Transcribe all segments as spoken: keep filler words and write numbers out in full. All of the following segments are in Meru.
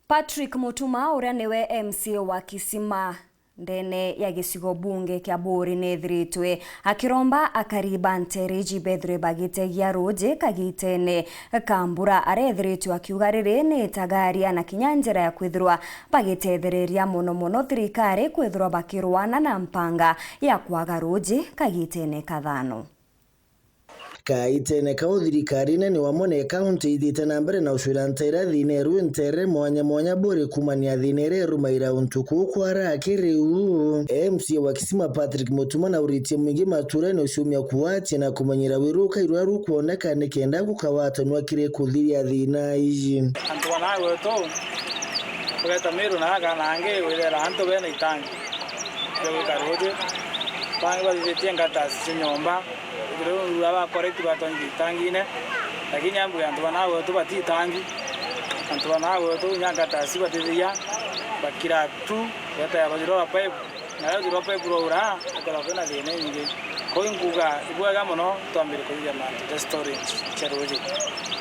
Patrick Mutuma, uria niwe M C A wa Kisima ndene ya gicigo bunge kia Buuri, neethiritwe akiromba akari ba nteere iji beethirwe bagitegia ruuji kagitene ka mbura. Areethiritwe akiuga riri ni itagaria na kinya njira ya kwithirwa bagiteethereria, mono mono thirikari kwithirwa bakirwana na mpanga ya kwaga ruuji kagitene ka thaano. Kaitene kau, thirikari nene wa Mone County ithite na mbere na ucwira nteere thiina iria nteere mwanya mwanya Buuri kumania thiina iria irumaira untu kuu kwara kiriu. M C A wa Kisima Patrick Mutuma nauritie mwingi maturene uciumia kuatia na kumenyera wirukai ruria rukwoneka nikenda gukawatanua kiri kuthiria thiina iji. Antu bana gwetu, ugeta Miru na aka na angi, withera antu bena itangi ria gwika ruuji, bangi bathithitie ngatas cia nyomba, riu rura ba correct batonyire itangine, lakini ambuge antu bana gwetu bati itangi, antu bana gwetu kinya ngatas batithia, bakira tu, beta ya bajirora pipe. Na riu through pipe rwaura, gukoragwa kwina thiina inyingi. Kwou inkuuga ibwega mono twambire kuthithia mantu ja storage cia ruuji.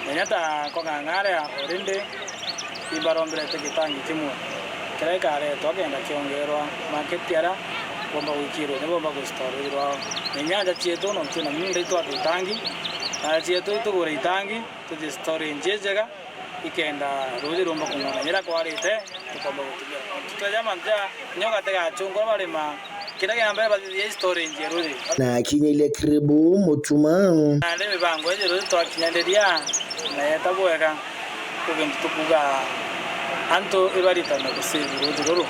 Menya ta kwa Ng'ang'a aria already ibarombirete gitangi kimwe kiria gikaretwa kenda kiongerwa market aria bomba gwikirwa ni bomba gustore ruuji rwao. Menya nja cietu nontu twina miunda itwaka itangi, na nja cietu itugure itangi, tuthie storage injega, ikenda ruuji rumba kung'ana jira kwarite, tukomba gutumira. Nontu tweja mantu ja nyoka tigachungwa barima, kiria kia mbere bathithie storage ya ruuji. Na akinyire kiribu Mutuma. Nandi mibango iji ruuji twakinyandiria na yeta bwega, kwi gintu tukuuga antu ibaritane gusave ruuji ruru,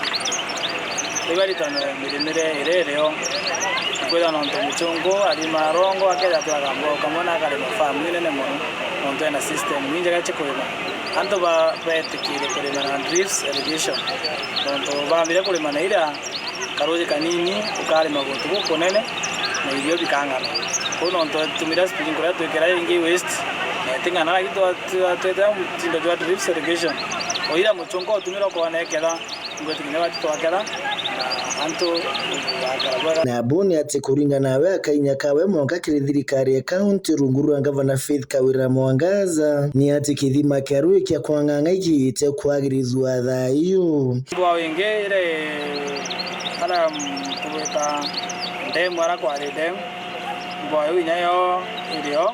ibaritane mirimire iria irio. Kwithirwa nontu muchungu arima arongo, akeja twagambwa kamwe na akarima farm inene mono, nontu ena system injega cia kurima. Antu ba-, betikire kurima na drip irrigation, nontu bambire kurima na iria karuuji kanini ukarima guntu gukunene na irio bikang'ana. Kwou nontu atumire sprinkler twikira ingi waste, na iting'ana, lakini twa-, twa-, twetera mutindo jwa drip irrigation. O iria muchungu utumire ukoona iketha. Ngwitikinya bati twaketha, na antu bakara bwega. Na buni ati kuringana nawe akainya kawe mwanka kiri thirikari ya kaunti rungu rwa Ngavana Faith Kawira Mwangaza, ni ati kithima kia ruuji kia kwa Ng'ang'a ikiite kwagirithua thaa iu. Mbwao ingi iri ara, mm, tugwita ndemu, ara kwari ndemu, mbwao iu inya yo irio,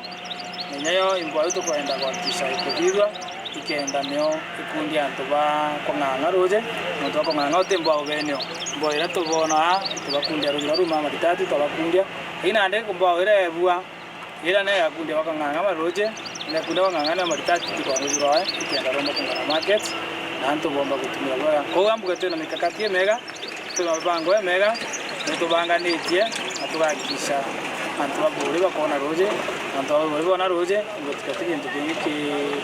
na inya yo imbwao iu tukwenda kuhakikisha ikuthithua. Ikenda nio ikundia antu ba Kong'ang'a ruuji, nontu ba Kong'ang'a uti mbwao benio. Mbwao iria tubonaa, tubakundia ruuji rwa ruma maritati, twabakundia. Lakini nandi mbwao iria ebua, iria nio igakundia ba Kong'ang'a maruuji, na ikundia ba Kong'ang'a nio maritati ti kwa ruuji rwawe, ikenda rumba kung'ana market, na antu bomba gutumira bwega. Kwou ambuge twina mikakati imiega, Twina mibango imiega, ni tubanganitie na tugahakikisha antu ba Buuri bakoona ruuji, antu ba Buuri boona ruuji, gutigati gintu kingi ki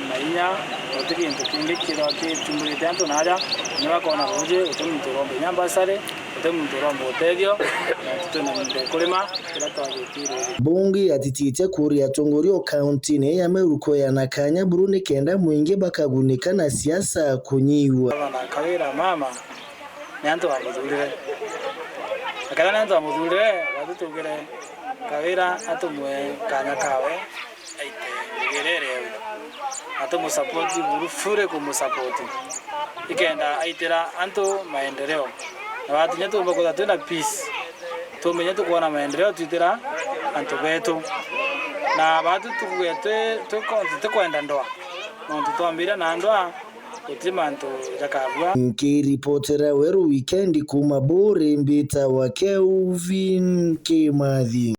na inya, guti gintu kingi kithirwa kichumbirite antu naaja, ni bakoona ruuji, guti muntu uromba inya mbasari, guti muntu uromba utethio, na twina miunda ya kurima, iria twagitirie ruuji. Bunge atititie kuuria atongoria o kaunti-ini ya Meru kweana kanya buru nikenda mwingi bakagunika na siasa kunyiwa. Gavana Kawira mama, ni antu bamuthuurire. Na kethira ni antu bamuthuurire, baatwi tuugire Kawira atumwe kaanya kawe aite ngugi iria iri ewe. Na tumusapoti buru, fully kumusapoti. Ikenda aitira antu maendeleo. Na baatwi kinya tuumba kwithirwa twina peace. Tuumbe kinya tukwona maendeleo twitira antu beetu. Na baatwi tukuge twi, twi, tutikwenda ndwaa. Nontu twambiria na ndwaa, guti mantu jakabua. Nkiripotera Weru Wikendi kuuma Buuri, mbitawa Kelvin Kimathi.